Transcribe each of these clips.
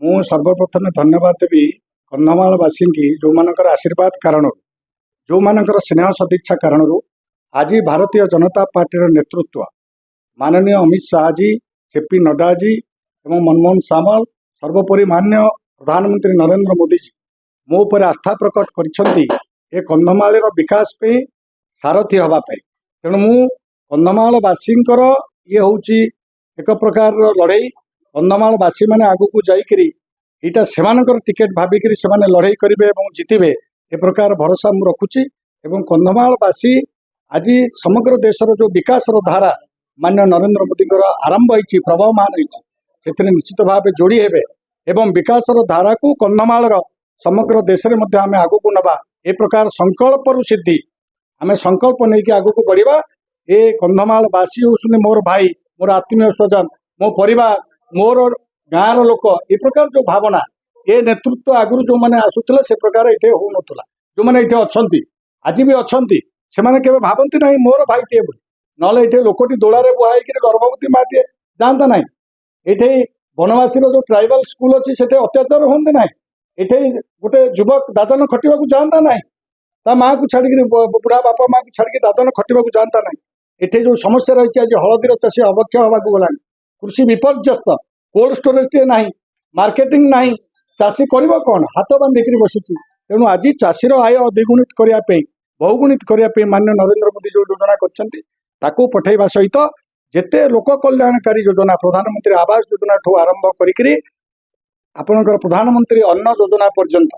ମୁଁ ସର୍ବପ୍ରଥମେ ଧନ୍ୟବାଦ ଦେବି କନ୍ଧମାଳବାସୀଙ୍କି, ଯେଉଁମାନଙ୍କର ଆଶୀର୍ବାଦ କାରଣରୁ, ଯେଉଁମାନଙ୍କର ସ୍ନେହ ସଦିଚ୍ଛା କାରଣରୁ ଆଜି ଭାରତୀୟ ଜନତା ପାର୍ଟିର ନେତୃତ୍ୱ ମାନନୀୟ ଅମିତ ଶାହାଜୀ, ଜେପି ନଡ୍ଡାଜୀ ଏବଂ ମନମୋହନ ସାମଲ, ସର୍ବୋପରି ମାନ୍ୟ ପ୍ରଧାନମନ୍ତ୍ରୀ ନରେନ୍ଦ୍ର ମୋଦିଜୀ ମୋ ଉପରେ ଆସ୍ଥା ପ୍ରକଟ କରିଛନ୍ତି ଏ କନ୍ଧମାଳର ବିକାଶ ପାଇଁ ସାରଥି ହେବା ପାଇଁ। ତେଣୁ ମୁଁ କନ୍ଧମାଳବାସୀଙ୍କର ଇଏ ହେଉଛି ଏକ ପ୍ରକାରର ଲଢ଼େଇ। କନ୍ଧମାଳବାସୀମାନେ ଆଗକୁ ଯାଇକରି ଏଇଟା ସେମାନଙ୍କର ଟିକେଟ ଭାବିକିରି ସେମାନେ ଲଢ଼େଇ କରିବେ ଏବଂ ଜିତିବେ, ଏ ପ୍ରକାର ଭରସା ମୁଁ ରଖୁଛି। ଏବଂ କନ୍ଧମାଳବାସୀ ଆଜି ସମଗ୍ର ଦେଶର ଯେଉଁ ବିକାଶର ଧାରା ମାନ୍ୟ ନରେନ୍ଦ୍ର ମୋଦିଙ୍କର ଆରମ୍ଭ ହେଇଛି, ପ୍ରବହମାନ ହେଇଛି, ସେଥିରେ ନିଶ୍ଚିତ ଭାବେ ଯୋଡ଼ି ହେବେ ଏବଂ ବିକାଶର ଧାରାକୁ କନ୍ଧମାଳର ସମଗ୍ର ଦେଶରେ ମଧ୍ୟ ଆମେ ଆଗକୁ ନେବା, ଏ ପ୍ରକାର ସଂକଳ୍ପରୁ ସିଦ୍ଧି। ଆମେ ସଂକଳ୍ପ ନେଇକି ଆଗକୁ ବଢ଼ିବା। ଏ କନ୍ଧମାଳବାସୀ ହେଉଛନ୍ତି ମୋର ଭାଇ, ମୋର ଆତ୍ମୀୟ ସ୍ୱଜନ, ମୋ ପରିବାର, ମୋର ଗାଁର ଲୋକ। ଏ ପ୍ରକାର ଯେଉଁ ଭାବନା, ଏ ନେତୃତ୍ୱ ଆଗରୁ ଯେଉଁମାନେ ଆସୁଥିଲେ ସେ ପ୍ରକାର ଏଠି ହଉନଥିଲା। ଯେଉଁମାନେ ଏଠି ଅଛନ୍ତି, ଆଜି ବି ଅଛନ୍ତି, ସେମାନେ କେବେ ଭାବନ୍ତି ନାହିଁ ମୋର ଭାଇଟିଏ ବୋଲି। ନହେଲେ ଏଠି ଲୋକଟି ଦୋଳାରେ ବୁହା ହେଇକିରି ଗର୍ଭବତୀ ମାଟିଏ ଯାଆନ୍ତା ନାହିଁ। ଏଠି ବନବାସୀର ଯୋଉ ଟ୍ରାଇବାଲ ସ୍କୁଲ ଅଛି, ସେଠି ଅତ୍ୟାଚାର ହୁଅନ୍ତି ନାହିଁ। ଏଠି ଗୋଟେ ଯୁବକ ଦାଦନ ଖଟିବାକୁ ଯାଆନ୍ତା ନାହିଁ, ତା ମାଆକୁ ଛାଡ଼ିକିରି, ବୁଢା ବାପା ମାଆକୁ ଛାଡ଼ିକି ଦାଦନ ଖଟିବାକୁ ଯାଆନ୍ତା ନାହିଁ। ଏଠି ଯୋଉ ସମସ୍ୟା ରହିଛି, ଆଜି ହଳଦୀର ଚାଷୀ ଅବକ୍ଷୟ ହେବାକୁ ଗଲାଣି, କୃଷି ବିପର୍ଯ୍ୟସ୍ତ, କୋଲ୍ଡ ଷ୍ଟୋରେଜଟିଏ ନାହିଁ, ମାର୍କେଟିଂ ନାହିଁ, ଚାଷୀ କରିବ କ'ଣ? ହାତ ବାନ୍ଧିକିରି ବସିଛି। ତେଣୁ ଆଜି ଚାଷୀର ଆୟ ଦ୍ୱିଗୁଣିତ କରିବା ପାଇଁ, ବହୁଗୁଣିତ କରିବା ପାଇଁ ମାନ୍ୟ ନରେନ୍ଦ୍ର ମୋଦି ଯୋଉ ଯୋଜନା କରିଛନ୍ତି, ତାକୁ ପଠେଇବା ସହିତ ଯେତେ ଲୋକ କଲ୍ୟାଣକାରୀ ଯୋଜନା, ପ୍ରଧାନମନ୍ତ୍ରୀ ଆବାସ ଯୋଜନାଠୁ ଆରମ୍ଭ କରିକିରି ଆପଣଙ୍କର ପ୍ରଧାନମନ୍ତ୍ରୀ ଅନ୍ନ ଯୋଜନା ପର୍ଯ୍ୟନ୍ତ,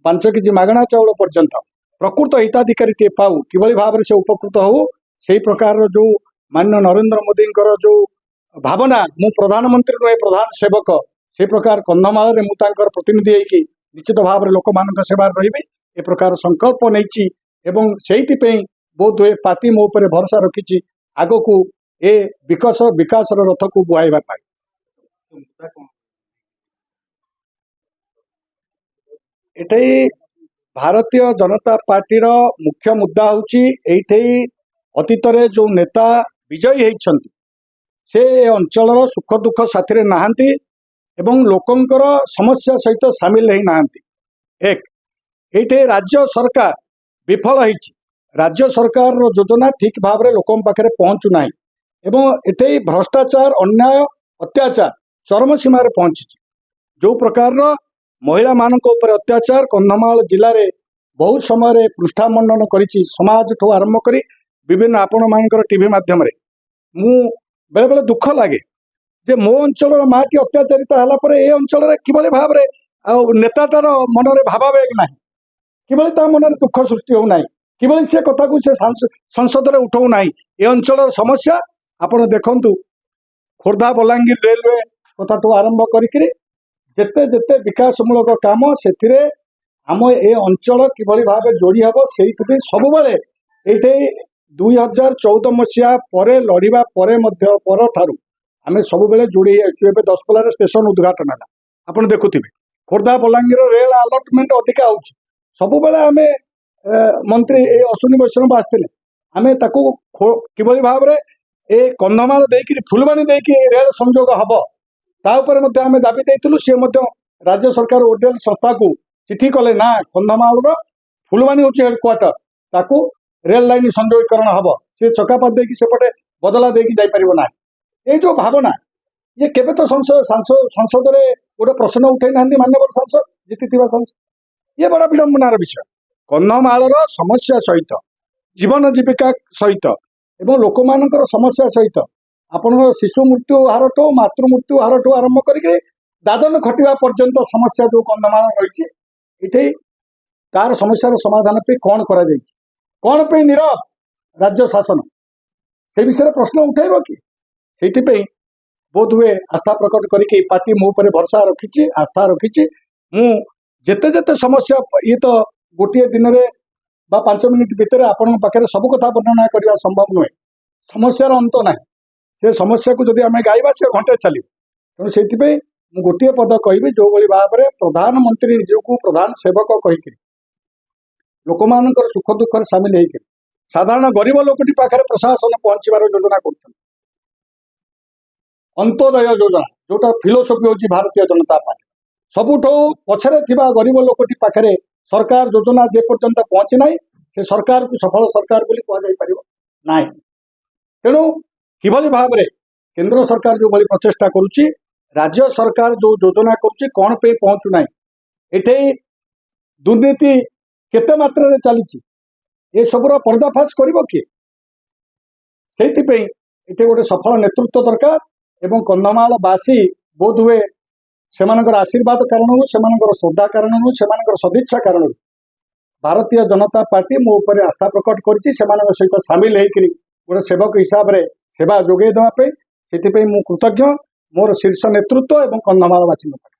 5 କେଜି ମାଗଣା ଚାଉଳ ପର୍ଯ୍ୟନ୍ତ ପ୍ରକୃତ ହିତାଧିକାରୀଟିଏ ପାଉ, କିଭଳି ଭାବରେ ସେ ଉପକୃତ ହଉ, ସେଇ ପ୍ରକାରର ଯୋଉ ମାନ୍ୟ ନରେନ୍ଦ୍ର ମୋଦିଙ୍କର ଯୋଉ ଭାବନା, ମୁଁ ପ୍ରଧାନମନ୍ତ୍ରୀ ନୁହେଁ ପ୍ରଧାନ ସେବକ, ସେଇ ପ୍ରକାର କନ୍ଧମାଳରେ ମୁଁ ତାଙ୍କର ପ୍ରତିନିଧି ହେଇକି ନିଶ୍ଚିତ ଭାବରେ ଲୋକମାନଙ୍କ ସେବାରେ ରହିବି, ଏ ପ୍ରକାର ସଂକଳ୍ପ ନେଇଛି। ଏବଂ ସେଇଥିପାଇଁ ବୋଧ ହୁଏ ପାର୍ଟି ମୋ ଉପରେ ଭରସା ରଖିଛି ଆଗକୁ ଏ ବିକାଶର ରଥକୁ ବୁହାଇବା ପାଇଁ। ମୁଦ୍ଦା କ'ଣ? ଏଠି ଭାରତୀୟ ଜନତା ପାର୍ଟିର ମୁଖ୍ୟ ମୁଦ୍ଦା ହେଉଛି, ଏଇଠି ଅତୀତରେ ଯେଉଁ ନେତା ବିଜୟୀ ହେଇଛନ୍ତି, ସେ ଏ ଅଞ୍ଚଳର ସୁଖ ଦୁଃଖ ସାଥିରେ ନାହାନ୍ତି ଏବଂ ଲୋକଙ୍କର ସମସ୍ୟା ସହିତ ସାମିଲ ହେଇନାହାନ୍ତି। ଏକ, ଏଇଠି ରାଜ୍ୟ ସରକାର ବିଫଳ ହେଇଛି। ରାଜ୍ୟ ସରକାରର ଯୋଜନା ଠିକ ଭାବରେ ଲୋକଙ୍କ ପାଖରେ ପହଞ୍ଚୁ ନାହିଁ ଏବଂ ଏଠି ଭ୍ରଷ୍ଟାଚାର, ଅନ୍ୟାୟ, ଅତ୍ୟାଚାର ଚରମ ସୀମାରେ ପହଞ୍ଚିଛି। ଯେଉଁ ପ୍ରକାରର ମହିଳାମାନଙ୍କ ଉପରେ ଅତ୍ୟାଚାର କନ୍ଧମାଳ ଜିଲ୍ଲାରେ ବହୁତ ସମୟରେ ପୃଷ୍ଠା ମଣ୍ଡନ କରିଛି, ସମାଜଠୁ ଆରମ୍ଭ କରି ବିଭିନ୍ନ ଆପଣମାନଙ୍କର ଟିଭି ମାଧ୍ୟମରେ, ମୁଁ ବେଳେବେଳେ ଦୁଃଖ ଲାଗେ ଯେ ମୋ ଅଞ୍ଚଳର ମାଟି ଅତ୍ୟାଚାରିତ ହେଲା ପରେ ଏ ଅଞ୍ଚଳରେ କିଭଳି ଭାବରେ ଆଉ ନେତାଟାର ମନରେ ଭାବାବେଗ ନାହିଁ, କିଭଳି ତା ମନରେ ଦୁଃଖ ସୃଷ୍ଟି ହେଉନାହିଁ, କିଭଳି ସେ କଥାକୁ ସେ ସଂସଦରେ ଉଠାଉ ନାହିଁ ଏ ଅଞ୍ଚଳର ସମସ୍ୟା। ଆପଣ ଦେଖନ୍ତୁ, ଖୋର୍ଦ୍ଧା ବଲାଙ୍ଗୀର ରେଲୱେ କଥାଠୁ ଆରମ୍ଭ କରିକିରି ଯେତେ ଯେତେ ବିକାଶମୂଳକ କାମ, ସେଥିରେ ଆମ ଏ ଅଞ୍ଚଳ କିଭଳି ଭାବେ ଯୋଡ଼ି ହେବ, ସେଇଥିପାଇଁ ସବୁବେଳେ ଏଇଠି 2014 ମସିହା ପରେ ଲଢ଼ିବା ପରେ ମଧ୍ୟ ପରଠାରୁ ଆମେ ସବୁବେଳେ ଯୋଡ଼ି ହେଇ ଆସିଛୁ। ଏବେ ଦଶପଲ୍ଲାରେ ଷ୍ଟେସନ ଉଦ୍ଘାଟନ ହେଲା, ଆପଣ ଦେଖୁଥିବେ। ଖୋର୍ଦ୍ଧା ବଲାଙ୍ଗୀର ରେଳ ଆଲଟମେଣ୍ଟ ଅଧିକା ହେଉଛି। ସବୁବେଳେ ଆମେ ମନ୍ତ୍ରୀ ଏ ଅଶ୍ୱିନୀ ବୈଷ୍ଣବ ଆସିଥିଲେ, ଆମେ ତାକୁ କିଭଳି ଭାବରେ ଏ କନ୍ଧମାଳ ଦେଇକିରି, ଫୁଲବାଣୀ ଦେଇକି ରେଳ ସଂଯୋଗ ହବ, ତା ଉପରେ ମଧ୍ୟ ଆମେ ଦାବି ଦେଇଥିଲୁ। ସିଏ ମଧ୍ୟ ରାଜ୍ୟ ସରକାର ଓଡିଏଲ ସଂସ୍ଥାକୁ ଚିଠି କଲେ, ନା କନ୍ଧମାଳର ଫୁଲବାଣୀ ହେଉଛି ହେଡକ୍ୱାର୍ଟର, ତାକୁ ରେଳ ଲାଇନ ସଂଯୋଗୀକରଣ ହବ, ସେ ଚକାପାତ ଦେଇକି ସେପଟେ ବଦଲା ଦେଇକି ଯାଇପାରିବ ନାହିଁ। ଏଇ ଯୋଉ ଭାବନା, ଇଏ କେବେ ତ ସଂସଦରେ ଗୋଟେ ପ୍ରଶ୍ନ ଉଠେଇ ନାହାନ୍ତି ମାନ୍ୟବର ସାଂସଦ, ଜିତିଥିବା ସାଂସଦ। ଇଏ ବଡ଼ ବିଡ଼ମ୍ବନାର ବିଷୟ। କନ୍ଧମାଳର ସମସ୍ୟା ସହିତ, ଜୀବନ ଜୀବିକା ସହିତ ଏବଂ ଲୋକମାନଙ୍କର ସମସ୍ୟା ସହିତ, ଆପଣଙ୍କ ଶିଶୁ ମୃତ୍ୟୁ ହାରଠୁ, ମାତୃ ମୃତ୍ୟୁ ହାରଠୁ ଆରମ୍ଭ କରିକି ଦାଦନ ଖଟିବା ପର୍ଯ୍ୟନ୍ତ ସମସ୍ୟା ଯୋଉ କନ୍ଧମାଳ ରହିଛି, ଏଠି ତାର ସମସ୍ୟାର ସମାଧାନ ପାଇଁ କ'ଣ କରାଯାଇଛି? କ'ଣ ପାଇଁ ନୀରବ ରାଜ୍ୟ ଶାସନ? ସେ ବିଷୟରେ ପ୍ରଶ୍ନ ଉଠେଇବ କି? ସେଇଥିପାଇଁ ବୋଧହୁଏ ଆସ୍ଥା ପ୍ରକଟ କରିକି ପାର୍ଟି ମୋ ଉପରେ ଭରସା ରଖିଛି, ଆସ୍ଥା ରଖିଛି। ମୁଁ ଯେତେ ଯେତେ ସମସ୍ୟା, ଇଏ ତ ଗୋଟିଏ ଦିନରେ ବା 5 ମିନିଟ୍ ଭିତରେ ଆପଣଙ୍କ ପାଖରେ ସବୁ କଥା ବର୍ଣ୍ଣନା କରିବା ସମ୍ଭବ ନୁହେଁ। ସମସ୍ୟାର ଅନ୍ତ ନାହିଁ। ସେ ସମସ୍ୟାକୁ ଯଦି ଆମେ ଗାଇବା, ସେ ଘଣ୍ଟେ ଚାଲିବ। ତେଣୁ ସେଇଥିପାଇଁ ମୁଁ ଗୋଟିଏ ପଦ କହିବି, ଯେଉଁଭଳି ଭାବରେ ପ୍ରଧାନମନ୍ତ୍ରୀ ନିଜକୁ ପ୍ରଧାନ ସେବକ କହିକିରି ଲୋକମାନଙ୍କର ସୁଖ ଦୁଃଖରେ ସାମିଲ ହେଇକରି ସାଧାରଣ ଗରିବ ଲୋକଟି ପାଖରେ ପ୍ରଶାସନ ପହଞ୍ଚିବାର ଯୋଜନା କରୁଛନ୍ତି। ଅନ୍ତ୍ୟୋଦୟ ଯୋଜନା ଯୋଉଟା ଫିଲୋସଫି ହେଉଛି ଭାରତୀୟ ଜନତା ପାର୍ଟି, ସବୁଠୁ ପଛରେ ଥିବା ଗରିବ ଲୋକଟି ପାଖରେ ସରକାର ଯୋଜନା ଯେ ପର୍ଯ୍ୟନ୍ତ ପହଞ୍ଚି ନାହିଁ, ସେ ସରକାରକୁ ସଫଳ ସରକାର ବୋଲି କୁହାଯାଇପାରିବ ନାହିଁ। ତେଣୁ କିଭଳି ଭାବରେ କେନ୍ଦ୍ର ସରକାର ଯେଉଁଭଳି ପ୍ରଚେଷ୍ଟା କରୁଛି, ରାଜ୍ୟ ସରକାର ଯୋଉ ଯୋଜନା କରୁଛି, କ'ଣ ପାଇଁ ପହଞ୍ଚୁନାହିଁ, ଏଠି ଦୁର୍ନୀତି କେତେ ମାତ୍ରାରେ ଚାଲିଛି, ଏସବୁର ପର୍ଦ୍ଦାଫାଶ କରିବ କିଏ? ସେଇଥିପାଇଁ ଏଠି ଗୋଟେ ସଫଳ ନେତୃତ୍ୱ ଦରକାର ଏବଂ କନ୍ଧମାଳବାସୀ ବୋଧହୁଏ ସେମାନଙ୍କର ଆଶୀର୍ବାଦ କାରଣରୁ, ସେମାନଙ୍କର ଶ୍ରଦ୍ଧା କାରଣରୁ, ସେମାନଙ୍କର ସଦିଚ୍ଛା କାରଣରୁ ଭାରତୀୟ ଜନତା ପାର୍ଟି ମୋ ଉପରେ ଆସ୍ଥା ପ୍ରକଟ କରିଛି ସେମାନଙ୍କ ସହିତ ସାମିଲ ହେଇକରି ଗୋଟେ ସେବକ ହିସାବରେ ସେବା ଯୋଗାଇ ଦେବା ପାଇଁ। ସେଥିପାଇଁ ମୁଁ କୃତଜ୍ଞ ମୋର ଶୀର୍ଷ ନେତୃତ୍ୱ ଏବଂ କନ୍ଧମାଳବାସୀଙ୍କ ପାଖରେ।